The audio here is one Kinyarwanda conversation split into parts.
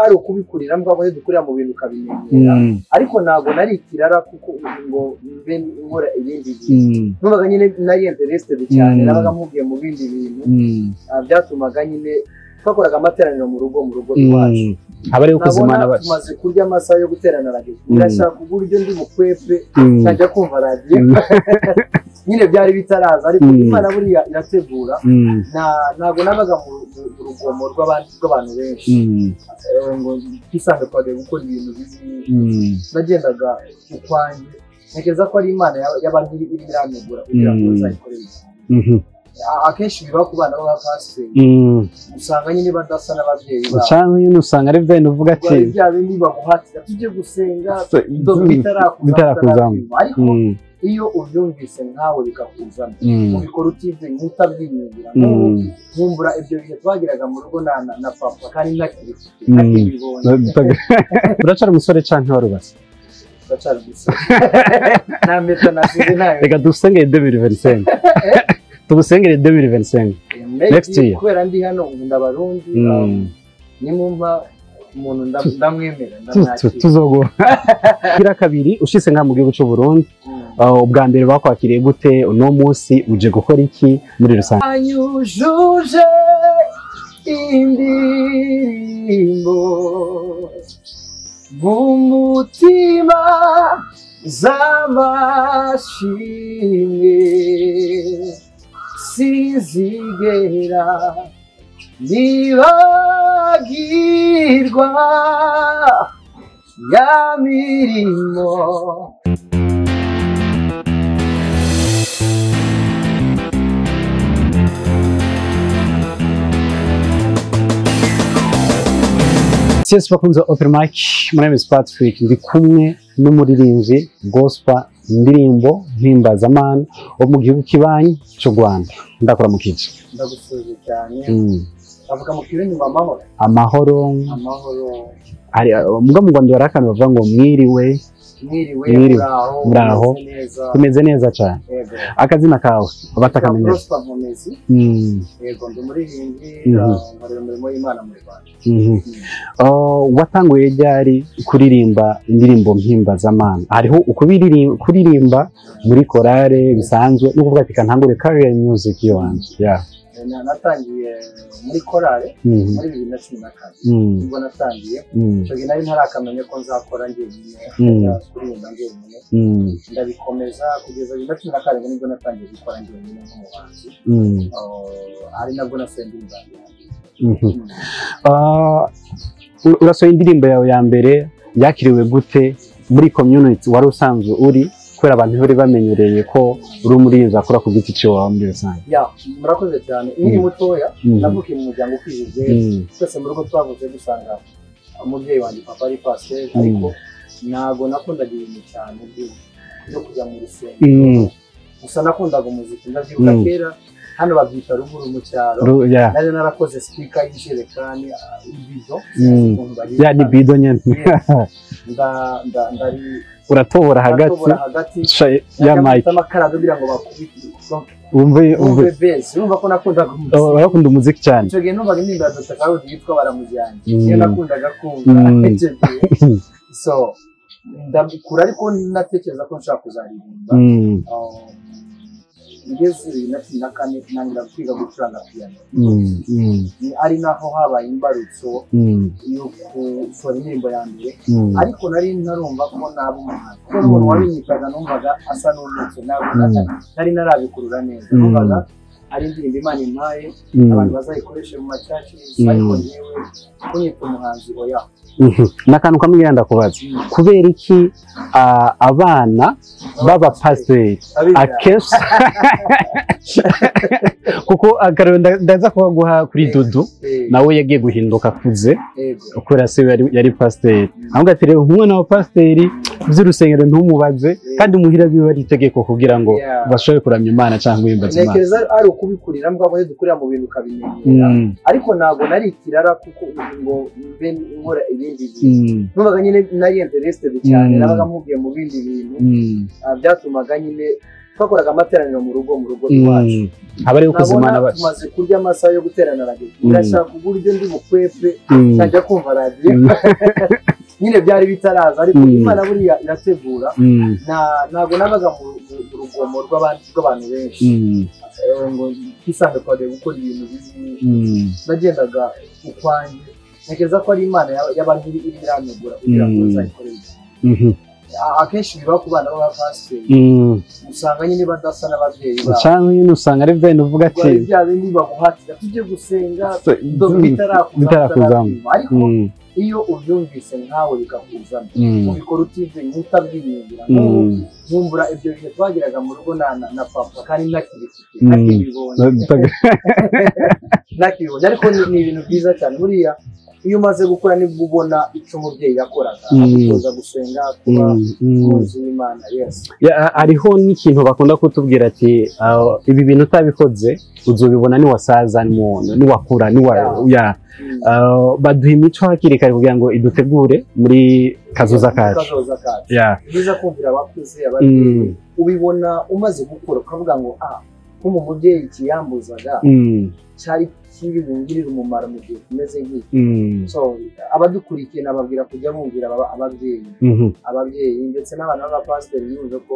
Ari ukubikurira mbwa ngo dukurira mu bintu ukabimenyera, ariko ntabwo nari ikirara kuko ngo mbe nkora ibindi bintu. Numvaga nyine nari interested cyane, nabaga mpugiye mu bindi bintu byatumaga nyine twakoraga amateraniro mu rugo iwacu. Aba ari ukuzimana bacu. Tumaze kurya amasaha yo guterana radiyo, ndashaka uburyo ndi bukwepe nkajya kumva radiyo. Nyine byari bitaraza, ariko Imana buriya irategura. Ntabwo nabaga mu rugomo rw'abantu benshi ngo twisange twagiye gukora ibintu bibi. Nagendaga ukwanjye, ntekereza ko ari Imana yabaga irimo irantegura kugira ngo nzayikorere. Akenshi biba ku bana b'abapasiteri, usanga nyine badasa n'ababyeyi babo, cyangwa nyine usanga ari bya bintu uvuga ati bya bindi baguhatira tujye gusenga bitarakuzamo. Ariko iyo ubyumvise nkawe bikakuzana, ubikora utibye nk'utabyinubira. Nkumbura ibyo bihe twagiraga mu rugo na papa, kandi ntakibibonye. Uracara umusore cyangwa warubatse? Uracara umusore, nta mpeta nasize nayo. Reka dusenge 2025. Tugusengere 2025 next year. Kubera ndi hano nkunda Abarundi, nimumva umuntu ndamwemera ndamwakira. Tuzogo kira kabiri ushitse nka mu gihugu cy'u Burundi, ubwa mbere bakwakiriye gute? Uno munsi uje gukora iki muri rusange? Anyujuje indirimbo mu mutima z'amashimwe, sinzigera nibagirwa ya mirimo. Yes, bakunze Open Mic, my name is Patrick, ndi kumwe n'umuririmbyi gospel indirimbo mpimbazamana wo mu gihugu kibanyi cy'u Rwanda. Ndakora mu kici. Ndagusuje cyane. Avuga mu kirundi ngo amahoro. Amahoro. Amahoro. Ari mbwa mu Rwanda barakana bavuga ngo mwiriwe. Mwiriwe, muraho. Tumeze neza cyane. Akazina kawe abatakamenya? Prosper Nkomezi. Yego, ndi umuririmbyi, nkorera umurimo w'Imana mu Rwanda. Watanguye ryari kuririmba indirimbo mpimbazamana? Hariho kuririmba muri korale bisanzwe no kuvuga ati kantangure career music yanje. Yeah. Natangiye muri korale muri 2014. Nibwo natangiye. Icyo gihe nari ntarakamenya ko nzakora njyenyine, kuririmba njyenyine. Ndabikomeza kugeza 2017 nibwo natangiye gukora njyenyine nk'umuhanzi. Ari nabwo nasohoye indirimbo yanjye. Urasohoye indirimbo yawe ya mbere, yakiriwe gute muri community wari usanzwe uri? Kubera abantu bari bamenyereye ko uri umuririmbyi akora ku giti cyawe muri rusange. Ya, murakoze cyane. Nkiri mutoya navukiye mu muryango ukijijwe, twese mu rugo twavuze dusanga umubyeyi wanjye papa ari pasteur, ariko ntago nakundaga ibintu cyane byo kujya mu rusengero. Gusa nakundaga umuziki. Ndabyibuka kera hano babyita ruguru mu cyaro, nari narakoze speaker y'ijerekani, ibido, ya ni bido nyene. Ndari uratobora hagati ya mic amakara kugira ngo bakubite umve bass. Urumva ko nakundaga umuziki. Urakunda umuziki cyane. Icyo gihe numvaga indirimbo ya Dr. Karudi yitwa Baramujyanye, niyo nakundaga kumva icyo gihe. So ndabikura, ariko natekereza ko nshaka kuzaririmba. Ngeze 2014 ntangira kwiga gucuranga piano. Ari naho habaye imbarutso yo gusohora indirimbo ya mbere, ariko nari ntarumva ko naba umuhanzi, kuko n'umuntu wabinyitaga numvaga asa n'umutse, ntabwo nari narabikurura neza. Numvaga ari indirimbo Imana impaye, abantu bazayikoreshe mu macaci, ariko njyewe kunyita umuhanzi oya. N'akantu kamwe ngenda kubaza, kubera iki abana b'abapasiteri akenshi kuko akarero ndaza kubaguha kuri Dudu, nawe yagiye guhinduka akuze kubera se yari pasiteri, ahubwo ati rero umwana wa pasiteri by'urusengero ntumubaze, kandi muhira biba ari itegeko kugira ngo bashobore kuramya Imana cyangwa guhimbaza Imana. Ntekereza ari ukubikurira mbwa ngo dukurira mu bintu ukabimenyera, ariko ntabwo nari ikirara kuko ngo mbe nkora ibindi bintu. Numvaga nyine nari interested cyane, nabaga mpugiye mu bindi bintu byatumaga nyine Twakoraga amateraniro mu rugo iwacu. Abari kuzimana bacu. Tumaze kurya amasaha yo guterana radiyo. Ndashaka uburyo ndi bukwepe nkajya kumva radiyo. Nyine byari bitaraza ariko Imana buriya irategura. Ntabwo nabaga mu rugomo rw'abantu benshi. Ngo twisange twagiye gukora ibintu bibi. Nagendaga ukwanjye. Ntekereza ko ari Imana yabaga irimo irantegura kugira ngo nzayikorere. Akenshi biba ku bana b'abapasiteri usanga nyine badasa n'ababyeyi babo cyangwa nyine usanga ari bya bintu uvuga ati bya bindi baguhatira tujye gusenga bitarakuzamo, ariko iyo ubyumvise nkawe bikakuzamo ubikora utivuye utabyiyumvira. Nkumbura ibyo bihe twageraga mu rugo na papa kandi ntakibifite ntakibibonye, ariko ni ibintu byiza cyane. Buriya iyo umaze gukora nibwo ubona icyo umubyeyi yakoraga, agutoza gusenga, kuba mu nzu y'Imana. Yes, hariho n'ikintu bakunda kutubwira ati ibi bintu utabikoze uzubibona niwasaza, niwakura, baduha imico hakiri kare kugira ngo idutegure muri kazoza kacu. Ni byiza kumvira abakuze, ababyeyi. Ubibona umaze gukura ukavuga ngo nk'umu mubyeyi kiyambuzaga cyari kibi bungirira umumaro mu gihe kimeze nk'iki. So abadukurikiye nababwira kujya bumvira ababyeyi ndetse n'abana b'abapasiteri, yumve ko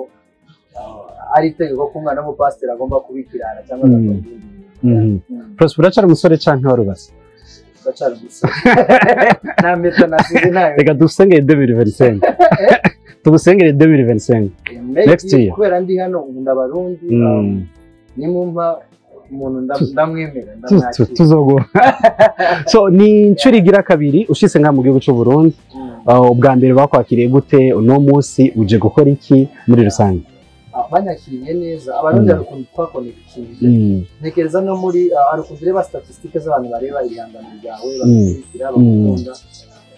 ari itegeko ko umwana w'umupasiteri agomba kubikirana cyangwa agakora ibindi bintu. Prosper, uracyari umusore cyangwa warubatse? Uracyari umusore. Nta mpeta nasize nayo. Reka dusengere 2025. Tugusengere 2025. Next year. Kubera ndi hano nkunda Abarundi, nimumva umuntu ndamwemera ndamwakira tuzogo. So ni inshuro igira kabiri ushitse nka mu gihugu cy'u Burundi. Ubwa mbere bakwakiriye gute? Uno munsi uje gukora iki muri rusange? Banyakiriye neza. Abarundi hari ukuntu twakonekitinze. Ntekereza no muri hari ukuntu ureba statisitike z'abantu bareba ibihangano byawe bakakurikira bagukunda.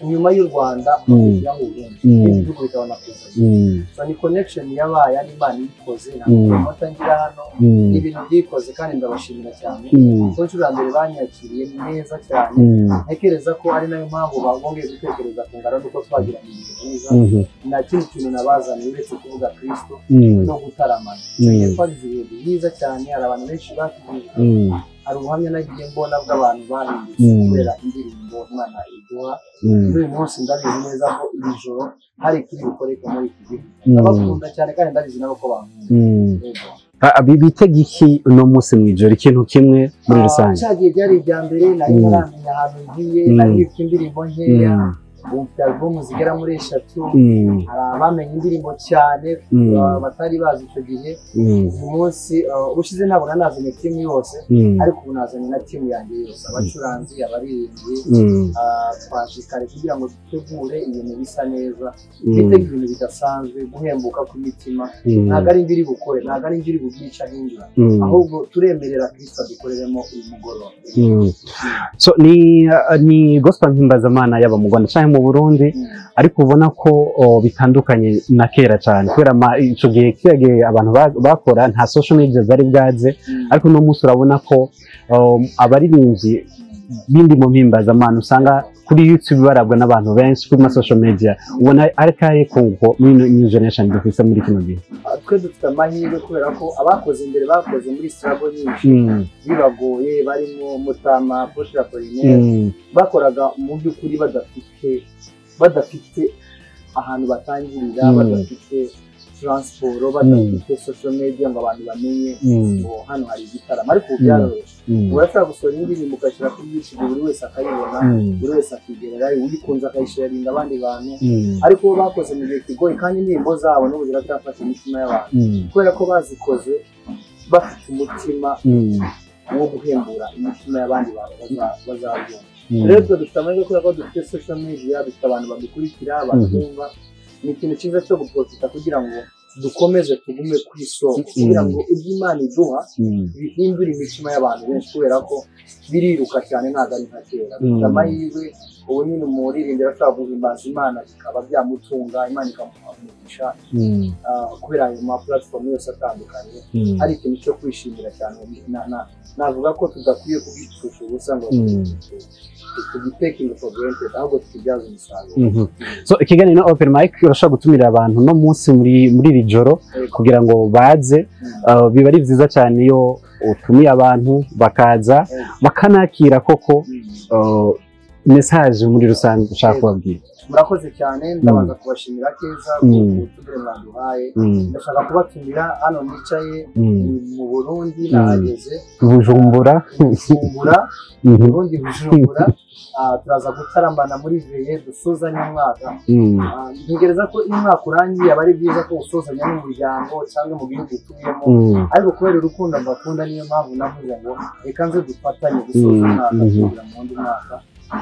Nyuma y'u Rwanda hakurikiraho Uburundi, ibihugu bikabona kuza. So ni connection yabaye ari Imana ibikoze, ntabwo promota ngira hano, ni ibintu byikoze kandi ndabashimira cyane. Ku nshuro ya mbere banyakiriye neza cyane. Ntekereza ko ari nayo mpamvu bongeye gutekereza ku ngano nuko twagiranye ibihe byiza. Nta kindi kintu nabazaniye uretse kuvuga Kristo no gutaramana. Twagize ibihe byiza cyane, hari abantu benshi bakijijwe. Hari ubuhamya nagiye mbona bw'abantu bahindutse kubera indirimbo Imana iduha. Muri uyu munsi ndabizi neza ko iri joro hari ikiri bukoreke muri iki gihugu. Ndabakunda cyane kandi ndabizi nabo ko bankunda. Bitega iki uno munsi mu ijoro, ikintu kimwe muri rusange? Cyagiye byari ibya mbere, nari ntaramenya ahantu ngiye, nari mfite indirimbo nkeya. Ubu mfite album zigera muri 3. Hari abamenye indirimbo cyane batari bazi icyo gihe. Uyu munsi ubushize ntabwo nazanye timu yose, ariko ubu nazanye na timu yanjye yose, abacuranzi, abaririmbyi. Twaje kare kugira ngo dutegure ibintu bisa neza, twitege ibintu bidasanzwe, guhembuka kw'imitima. Ntabwo ari njye uri bukore, ntabwo ari njye uri bubyica hindura, ahubwo turemerera Kristo adukoreremo uyu mugoroba. So ni gospel mpimbazamana yaba mu Rwanda cyangwa mu Burundi, ariko ubona ko bitandukanye na kera cyane, kubera icyo gihe kiriya abantu bakora nta social media zari bwaze, ariko uno munsi urabona ko abaririmbyi bindi mu mpimbazamana usanga kuri YouTube barabwa n'abantu benshi kuri social media. Ubona ari kahe kunguko muri new generation dufise muri kino gihe? Twe dufite amahirwe kubera ko abakoze imbere bakoze muri struggle nyinshi bibagoye, barimo Mutama, Apotre Apollinaire, bakoraga mu by'ukuri badafite ahantu batangirira, badafite transport, badafite social media ngo abantu bamenye ngo hano hari igitaramo. Ariko ubu byaroroshye, urashobora gusohora indirimbo ugashyira kuri YouTube, buri wese akayibona, buri wese akigererayo, uyikunze akayisharinga abandi bantu. Ariko bo bakoze mu gihe kigoye, kandi indirimbo zabo n'ubu ziracyafashe imitima y'abantu kubera ko bazikoze bafite umutima wo guhembura imitima y'abandi bantu bazabyumva. Rero twe dufite amahirwe kubera ko dufite social media, dufite abantu badukurikira, batwumva. Ni ikintu cyiza cyo guprofita kugira ngo dukomeze tugume ku isoko, kugira ngo ibyo Imana iduha bihindure imitima y'abantu benshi, kubera ko biriruka cyane, ntabwo ari nka kera. Dufite amahirwe Ubu nyine umuririmbyi arashobora guhimbaza Imana bikaba byamutunga, Imana ikamuha umugisha kubera ayo ma platform yose atandukanye. Ari ikintu cyo kwishimira cyane. Navuga ko tudakwiye kugipfusha ubusa ngo tugitekinge for granted, ahubwo tukibyaza umusaruro. So ikiganiro na Open Mic urashobora gutumira abantu no munsi muri iri joro kugira ngo baze. Biba ari byiza cyane iyo utumiye abantu bakaza bakanakira koko message muri rusange ushaka kubabwira. Murakoze cyane, ndabanza kubashimira keza ku butumire mwaduhaye. Ndashaka kubatumira hano nicaye mu Burundi, nahageze Bujumbura, Burundi Bujumbura. Turaza gutarambana muri veye dusozanya umwaka. Ntegereza ko iyo umwaka urangiye aba ari byiza ko usozanya n'umuryango cyangwa mu gihugu utuyemo, ariko kubera urukundo mbakunda niyo mpamvu navuze ngo reka nze dufatanye gusoza umwaka tugira mu wundi mwaka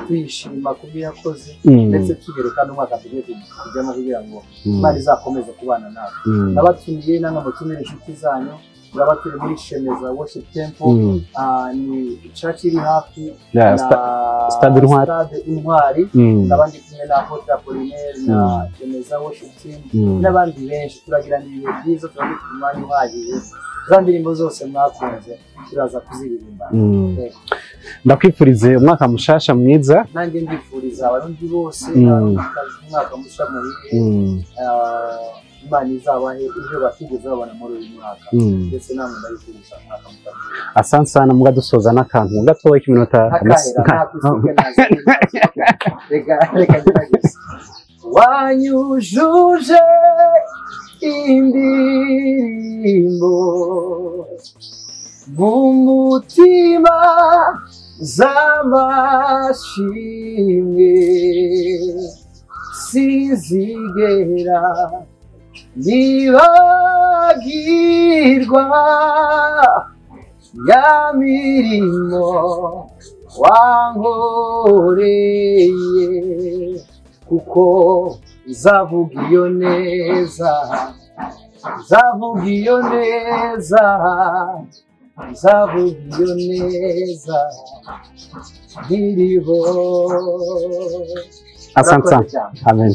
tuyishima ku byo yakoze, ndetse tugereka n'umwaka tugiye kujyamo kugira ngo Imana izakomeze kubana nawe. Ndabatumiye namwe mutumire inshuti zanyu, turaba turi muri Shemeza Worship Temple, ni church iri hafi na Stade Intwari. N'abandi kumwe na Apotre Apollinaire na Shemeza Worship Team n'abandi benshi. Turagirana ibihe byiza, turabifite umwanya uhagije, za ndirimbo zose mwakunze turaza kuziririmba. Ndakwifurize umwaka mushasha mwiza. Nanjye ndifuriza abarundi bose umwaka musha muhire, Imana izabahe ibyo batigeze babona muri uyu mwaka, ndetse namwe ndabifuriza umwaka mushasha. Asante sana, muga dusoza n'akantu gatoya k'iminota. Reka reka ngerageze. Wanyujuje indirimbo mu mutima z'amashimwe, sinzigera nibagirwa ya mirimo wankoreye, kuko nzavuga iyo neza, nzavuga iyo neza, nzavuga iyo neza nkiriho. Asante sana. Amen.